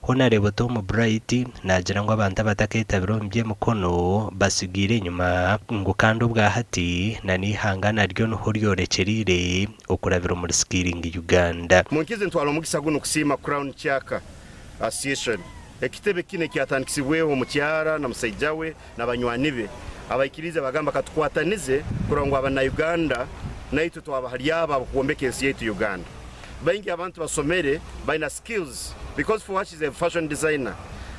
Honarebo Tom Bright naagira ngu abantu abatakeetabire omu by'emikono batsigaire enyima ngu kandi obwa hati na n'eihanga naryo niho ryorekyereire okurabira omuri Skilling Uganda. Munkize ntwara omugisa gunu kusiima Crown Kyaka Association ekitebe kinu ekyatandikisibweho omukyara na musaija we na banywani be abaikiriize bagamba katukwatanize kurora ngu abana-Uganda naitwe twaba hali abo abokwombeka ensi yaitu Uganda. Baingi abantu basomere baina skills because for her she's a fashion designer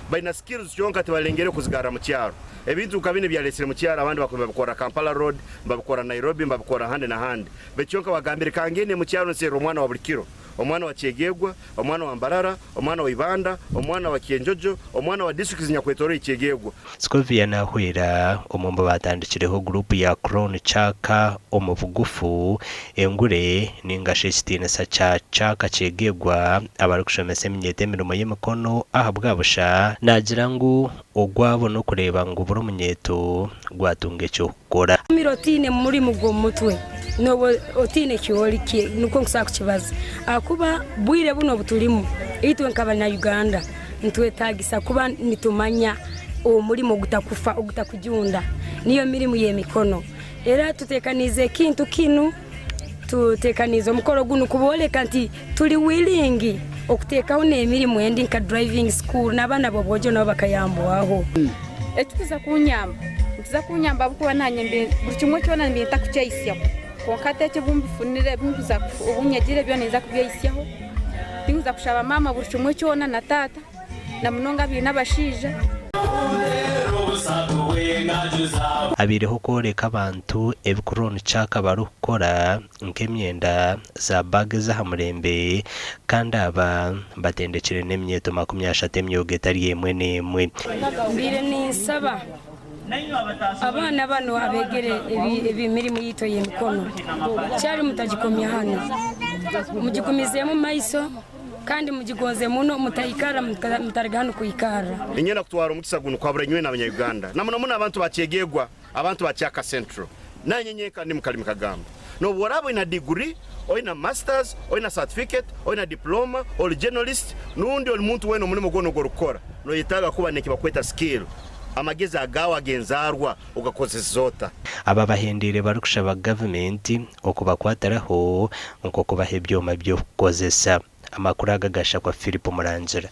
baina skills kyonka tibalengere kuzigarra mukyaro. Ebintu nka binu ebyalesire mukyaro abandi bakuba nibabikora Kampala road, nibabikora Nairobi, nibabikora ahandi nahandi baitu kyonka bagambire kangende mukyaro nserre omwana wa buli kiro. Omwana wa Kyegegwa, omwana wa Mbarara, omwana wa Ibanda, omwana wa Kyenjojo, omwana wa districts nyakwetoroire Kyegegwa. Scovia nahwera omwe omu baatandikireho guruupu ya Crown Kyaka omu bugufu, engure ninga shi ekitiinisa kya Kyaka Kyegegwa abarikushomesa eminyeeto emirimo y'emikono ahabwa busha, naagira ngu ogwabo n'okureeba ngu buri munyeeto gwatunga eky'okukora. Omire otaine murimo gw'omu mutwe nooba otaine eki ori nikwo nkusobora kukibaza ahakuba bwire bunu obu turimu itwe nk'abanya-Uganda nitwetaagisa kuba nitumanya omurimo ogutakufa ogutakujunda niyo mirimo y'emikono era tuteekaniize ekintu kinu tuteekaniize omukoro gunu kubooreka nti turi willing okuteekaho n'emirimo endi nka driving school n'abaana b'obwojo nabo bakayambwaho. Ekikuza kunyamba, nikiza kunyamba ahabw'okuba naanye buri kimwe kyona mbaire ntakukyehitsyaho kwonka hati eki obu mbifunire obu nyegire byona ninza kubyehitsyaho tinkuza kushaba maama buri kimwe kyona na taata. Na munonga abaine abashaija. Abaireho kworeka abantu ebi Crown Chaka barikukora nk'emyenda, za bag ez'aha murembe kandi aba batendekire n'eminyeeto 30 emyoga etari emwe n'emwe. Mbaire ninsaba abaana banu abeegere emirimo yaitu ey'emikono, kyari mutagikomya hanu, mugigumizeemu omu maiso. Kandi mugigonze muno, mutaikara mutariga hanu kwikarra. Niinyenda kutwara omukisa gunu kuhabura inywena Abanya-Uganda, na muno muno abantu ba Kyegegwa, abantu ba Kyaka Central. Naanye nyenka ndi Mukalimi Kagamba. N'obu oraaba oina diguri, oina masters, oina certificate, oina diploma, ori journalist, rundi ori muntu weena omurimo gwona ogu orikukora, noyetaaga kuba n'eki bakweta skill, amagezi agaawe ag'enzaarwa ogakozesa ota? Aba bahendeire barikushaba gavumenti okubakwatiraho nk'okubaha ebyoma by'okukozesa. Amakuru aga gashakwa Philip Murangira.